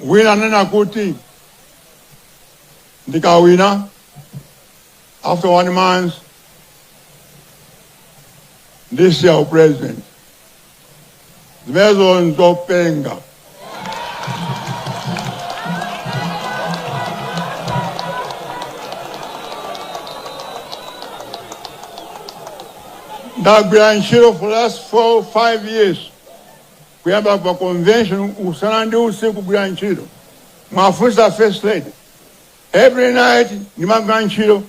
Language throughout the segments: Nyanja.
Wina anena kuti ndikawina, after one month ndisiya upresident. Zimenezo nzopenga. Ndagwira ntchito for last 4, 5 years, kuyamba pa convention, usana ndi usiku kugwira ntchito. Mwafunsa First Lady, every night ndimagwira ntchito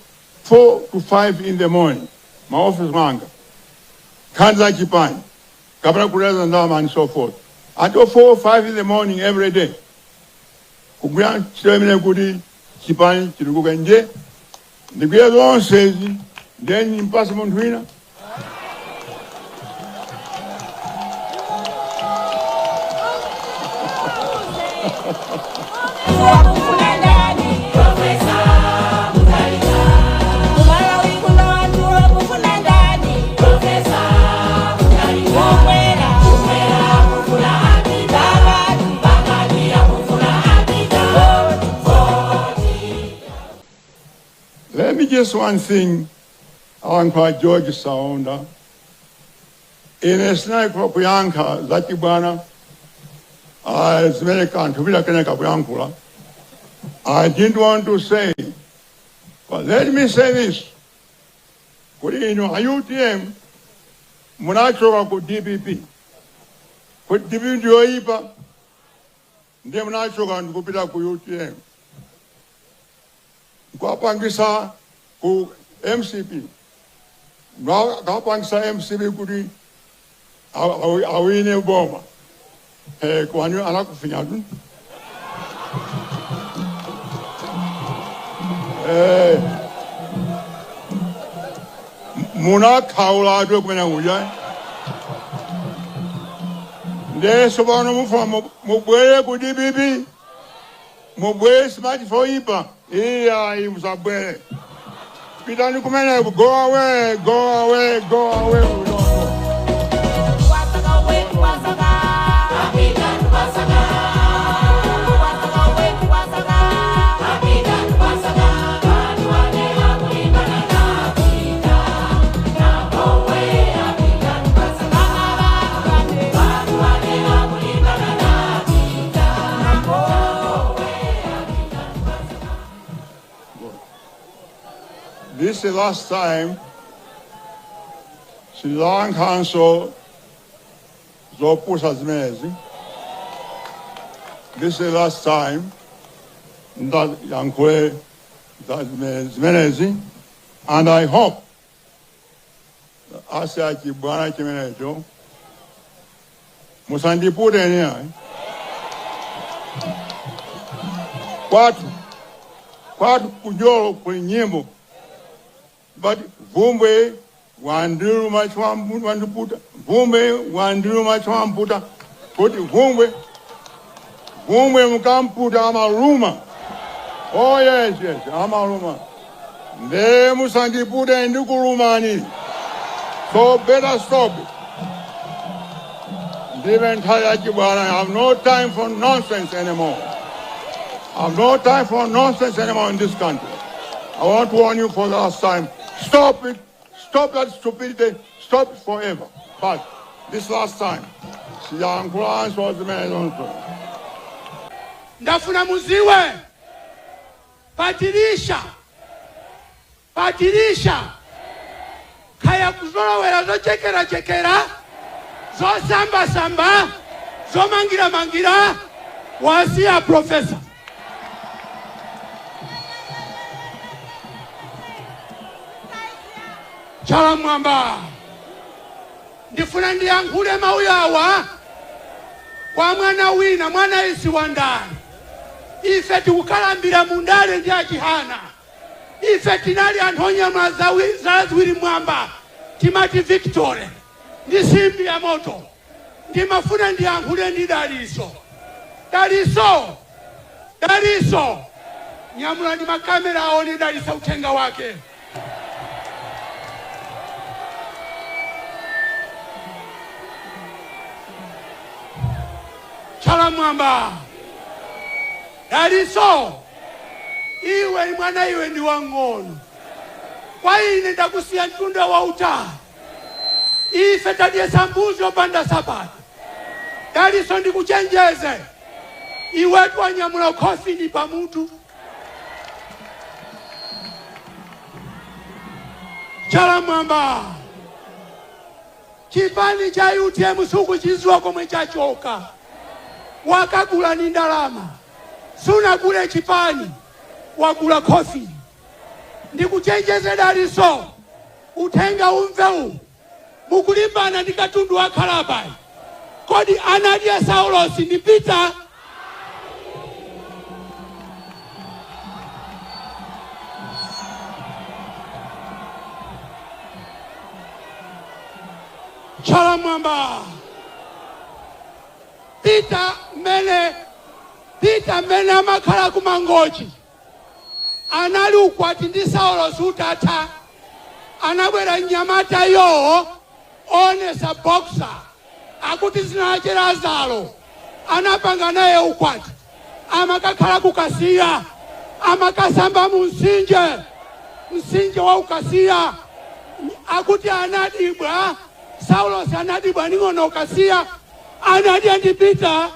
4 to 5 in the morning, maoffice mwanga, nkhani za chipani kapena kuleza ndalama and so forth, until 4 or 5 in the morning every day, kugwira ntchito imene kuti chipani chitukuke. Nje ndigwira zonsezi, then mpase munthu wina? Let me just one thing, alankhula George Saunda. Ine sinaikula kuyankha zachibwana zimene kanthu vila keneka kuyankhula. I didn't want to say, but let me say this. Kuti inu a UTM munachoka ku DPP. Kuti DPP ndiyoipa, ndiye munachoka ndikupita ku UTM. Nkuwapangisa ku MCP. Nkawapangisa MCP kuti awine boma. Kwani anakufinya tu. Munakhaula tu kumene kuja. Ndeso pano mufuna mubwere ku DPP. Mubwere smart foipa. Iya, musabwere. Pitani kumene, go away, go away, go away. We don't know. This is the last time sindilankhanso zopusa zimenezi. This is the last time ndayankhule za zimenezi, and I hope asiya chibwana chimenecho. Musandipute ine ayi. Kwathu kujolo kuli nyimbo, but vumbwe wandiluma wandiputa, vumbwe wandiluma chwamputa, kuti vumbwe, vumbwe mukamputa amaluma. Oh yes, amaluma. Nde musandipute, ndikulumani, so better stop it. Ndilibe nthawi yachibwana. I have no time for nonsense anymore. I have no time for nonsense anymore in this country. I want to warn you for the last time. Stop it. Stop that stupidity. Stop it forever. But this last time, siyankhulanso zimene zonse. Ndafuna muziwe, Patilisha, Patilisha, khaya kuzolowera zochekerachekera, zosambasamba, zomangiramangira, wasiya professor Chala Mwamba. Ndifuna ndiyankhule mawu awa kwa mwana wina, mwana isi wa ndani. Ife tikukalambira mundale ndi achihana. Ife tinali anthu onyamula zala ziwiri mwamba, timati victory ndi simbi ya moto. Ndimafuna ndiyankhule ndi Daliso. Daliso, Daliso, nyamula ndi makamera aone Daliso uthenga wake. Chala Mwamba. Daliso, iwe mwana, iwe ndi wang'ono kwa ine, ndakusiya mtunda wautali. Ife tadyesa mbuzi opanda sabata. Daliso, ndikuchenjeze iwetu, wanyamula coffin pamutu. Chala mwamba, chipani cha UTM sukuchiziwa komwe chachoka. Wakagula ni ndalama, sunagule chipani, wagula coffin. Ndikuchenjeze Daliso, uthenga umve. Mukulimbana ndi katundu wa khalabayi. Kodi anadya Saulosi ndi Peter? Chala mwamba, Peter mmene, Peter mmene amakhala ku Mangochi, anali ukwati ndi Saulosi utatha, anabwera mnyamata yowo onesa boxer, akuti zinache Lazaro, anapanga naye ukwati, amakakhala kukasiya, amakasamba mu msinje, msinje wa ukasiya. Akuti anadibwa Saulos, anadibwa ning'ono ukasiya, anadya ndi Peter.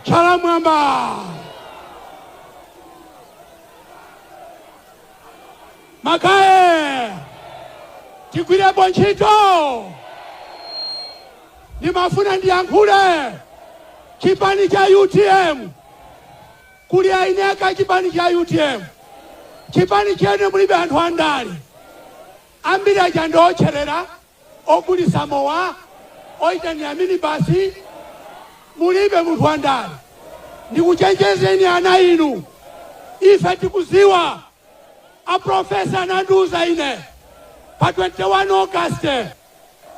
Chala mwamba, makae tigwirepo ntchito. Ndimafuna ndiyankhule chipani cha UTM. Kuli aineka chipani cha UTM, chipani chene mulibe anthu andale ambiri aja, ndiotcherera, ogulisa mowa, oyitanira minibasi. Mulibe munthu wandale. Ndikuchenjezeni ana inu, ife tikuziwa. Aprofesa anandiuza ine pa 21 August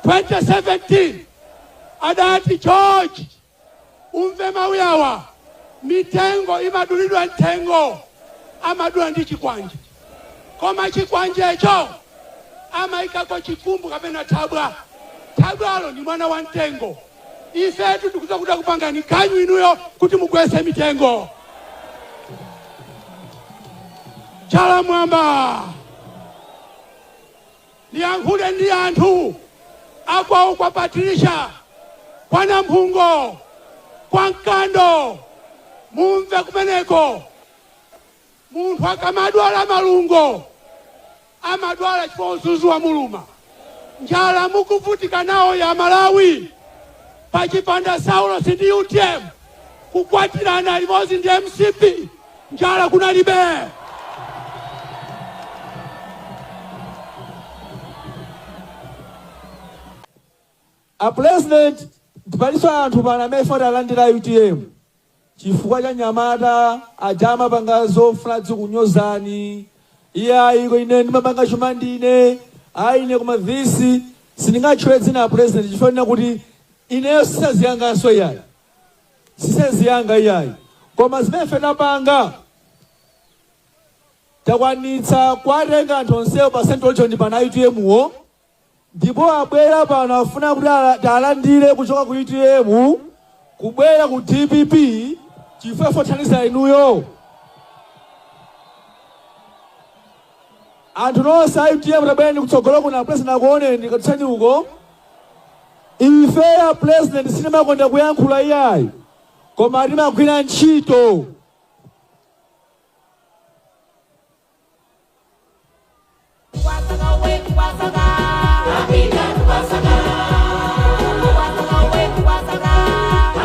2017, adati, "George, umve mawu awa, mitengo imadulidwa mtengo, amadula ndi chikwanje, koma chikwanjecho amayikako chikumbu kapena thabwa. Thabwalo ndi mwana wa mtengo." Ifetu tikuza kuda kupangani kanyu inuyo kuti mugwese mitengo. Chala mwamba, niyankhule ndi anthu akwawo kwa Patricia, kwa Namphungo, kwa Mkando, mumve kumeneko. Munthu akamadwala malungo, amadwala chifukwa uzuzu wa muluma. Njala mukuvutika nawo ya Malawi, pachipanda Saulo ndi UTM kukwatirana limodzi ndi MCP, njala kunalibe. A president, palinso anthu pano amene foti alandira UTM chifukwa cha nyamata aja amapanga zofuna zikunyozani. Iye ayiko, ine ndimapanga chuma ndine, ayi ine, koma this sindingatchule dzina la president chifukwa kuti ineyo sisaziyanganso iyayi, sisaziyanga iyayi. Koma zimene ife tapanga, takwanitsa kuwatenga anthu onsewo pa Central Region pana UTM wo, ndipo abwera pano afuna kuti talandire kuchoka ku UTM kubwera ku DPP chifukwa fothandiza inuyo. Anthu nonse a UTM, tabwerani kutsogolo kuno, president akuoneni, katsani uko. Ife ya president sitimakonda kuyankhula iyayi, koma timagwira ntchito. Wasaka wetu wasaka, Afrika wasaka. Wasaka wetu wasaka,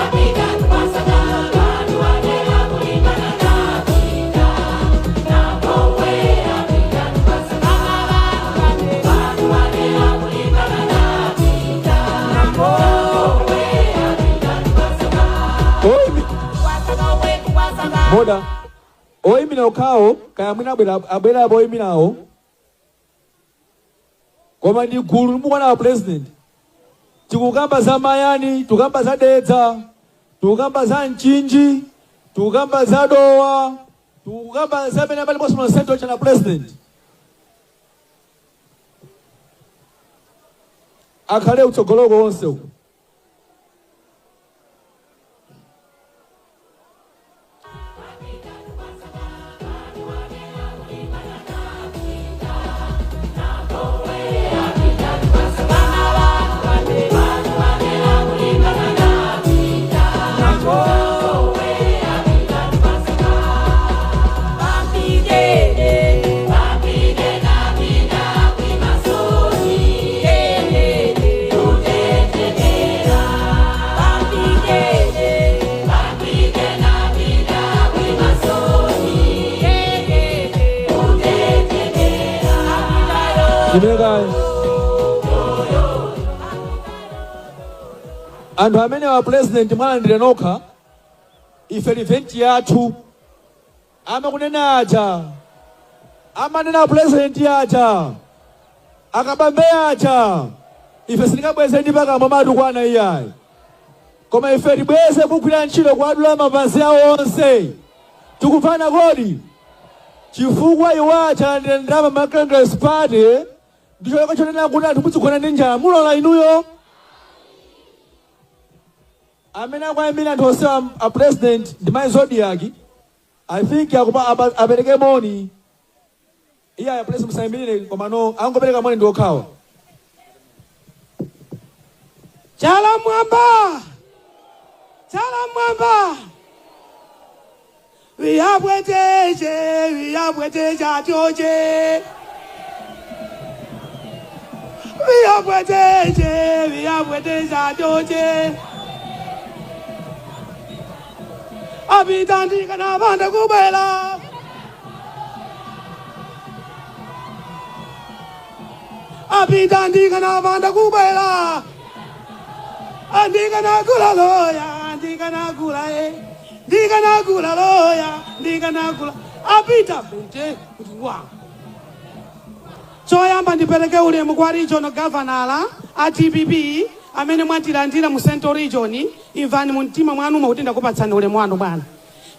Afrika wasaka. Bantu wanera kulingana na Afrika. Napowe Afrika wasaka. Bantu wanera kulingana na Afrika. Napowe Afrika wasaka. Wasaka wetu wasaka. Boda oyimira okhawo, kaya mwina abwera, abwera apo oyimirawo, koma ndi gulu limukwana wa president. Tikukamba za Mayani, tikukamba za Dedza, tikukamba za Mchinji, tikukamba za Dowa, tikukamba za pene paliponse mu Central chana president. Akhale utsogoloko onse uku. Ndipereka anthu amene wa president mwalandire nokha. Ife revenge yathu amakunena aja, amanena president aja, akabambe aja, ife sitingabweze ndi pakamwa matukwana iyayi, koma ife tibweze kugwira ntchito, kuadula mapazi awo onse. Tikufana kodi? Chifukwa iwo achalandira ndalama ma Congress Party ndichoka chonena kuti anthu muzigona ndi njala. Mulola inuyo amene akuyambira anthu onsewa a president ndi mayi Zodiac. I think akupa apereke moni. Iye aya president musayimirire, koma no angopereka moni ndi okhawa. Chala mwamba, chala mwamba, viyabweteche viyabwetecha choche, viyabweteche viyabwetecha choche, apita ndikana panda kubwela, apita ndikana panda kubwela, ndikanakula loya, ndikanakula e, ndikanakula loya, ndikanakula apita bente kuti wa. Choyamba ndipereke ulemu kwa regional governor a DPP amene mwatilandira mu Central Region. Imvani mu mtima mwanu kuti ndakupatsani ulemu wanu bwana.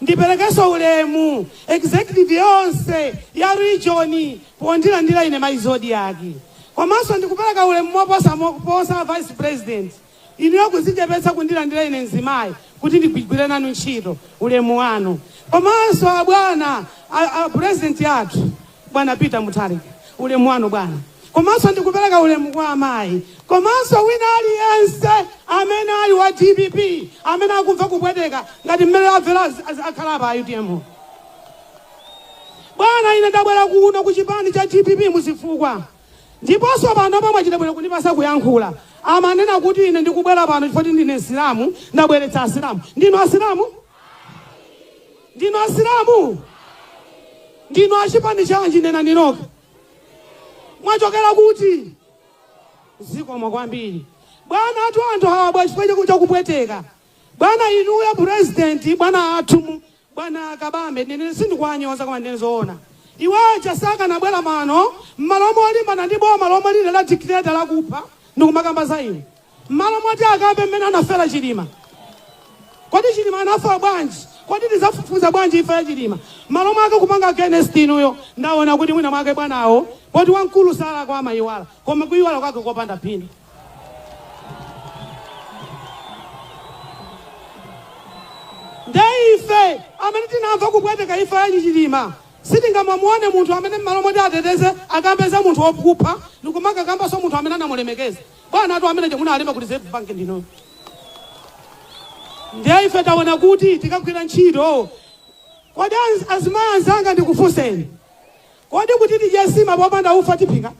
Ndiperekenso ulemu executive yonse ya region pondilandira ine mayi Zodiac. Komanso ndikupereka ulemu moposa moposa vice president, inuyo kuzichepetsa kundilandira ine mzimayi kuti ndigwire nanu ntchito, ulemu wanu. Komanso abwana a president athu bwana Peter Mutharika, ulemu wanu bwana. Komanso ndikupereka ulemu kwa amayi, komanso wina aliyense amene ali wa DPP amene akumva kupweteka ngati mmene amvera akhala apa a UTM. Bwana, ine ndabwera kuno ku chipani cha DPP muzifukwa, ndiponso pano pamwe achita kundipasa kuyankhula. Amanena kuti ine ndikubwera pano chifukwa ndine Msilamu, ndabweretsa Asilamu. Ndinu Asilamu? Ndinu Asilamu? Ndinu achipani chanji? Nena ndinoka. Mwachokera kuti? Zikomo kwambiri bwana. Atu anthu awa bwa chifukwa chakupweteka bwana. Inuyo president, bwana athu bwana Kabambe, ndine sindikuwanyoza koma ndine zoona. Iwaja sakanabwera mano mmalo molimbana ndi boma lomwe lili la dictator lakupha ndikumakamba za ine, mmalo moti akambe mmene anafera Chilima. Kodi Chilima anafa bwanji? Kodi tizafufuza bwanji imfa ya Chilima? Mmalo mwake kupanga against inuyo, ndaona kuti mwina mwake bwanawo poti wamkulu sala kwa amayiwala, koma kuyiwala kwake kopanda phindu. Nde ife amene tinamva kupweteka imfa ya Chilima sitingamamuone munthu amene mmalo moti ateteze akambeza munthu wokupha ndikumakakambanso munthu amene anamulemekeza. Bwana atu amene munalemba kuti Reserve Bank ndino. Ndiye ife taona kuti tikagwira ntchito. Kodi azimayi anzanga, ndikufunseni, kodi kuti tidye nsima popanda ufa tiphika?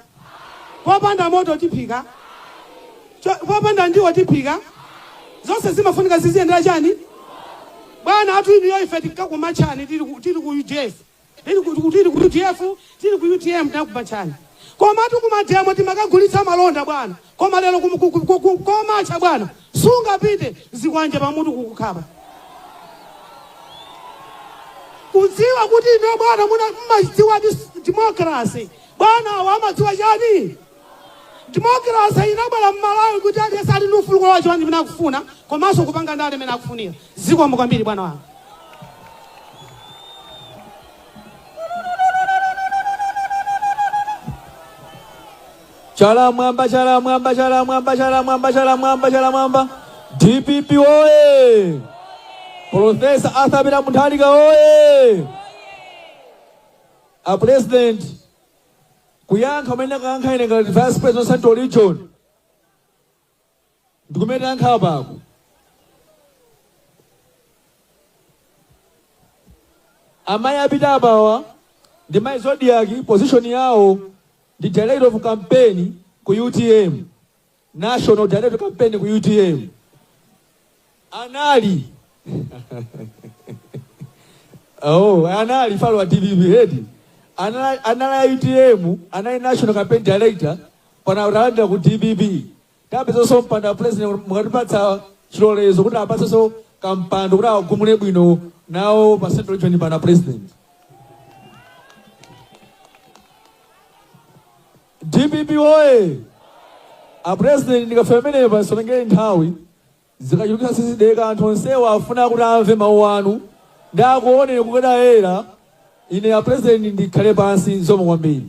Popanda moto tiphika? Popanda ndiwo tiphika? Zonse zimafunika ziziyendera chani bwana atu inuyo? Ife tikakumachani tili ku UDF, tili ku UDF, tili ku UTM, tinakumachani. Komatu kuma demo timakagulitsa malonda bwana, koma lero komacha bwana sungapite, zikwanje pamutu kukukhapa. Kudziwa kuti ino bwana muna mmadziwa democracy, bwana awo amadziwa chani? Democracy inabwera mmalawi kuti aliyense ali ndi ufulu kulowa chipani chimene akufuna komanso kupanga ndale imene akufunira. Zikomo kwambiri bwana wanga. Chala mwamba, chala mwamba, chala mwamba, chala mwamba, chala mwamba, chala mwamba. DPP oye! Professor Arthur Peter Mutharika oye! A President, kuyankha kumene ndakayankha ine ngati Vice President Central Region ndikumene tayankha apako. Amayi apita apawa ndi mayi Zodiac, position yawo ndi director of campaign ku UTM, national director of campaign ku UTM. Anali oh, anali falo wa DPP head, anali UTM, anali national campaign director, pano atalandira ku DPP. Tapezanso mpando wa president, mukatipatsa chilolezo kuti apatsenso kampando kuti agumule bwino nawo pa Central Region pano, President. DPP oye! A President, ndikafika pamenepa sonengere nthawi zikachulukisa sizideka. Anthu onsewa afuna kuti amve mawu anu ndi akuone kukadayera. Ine, a President, ndikhale pansi. Zikomo kwambiri.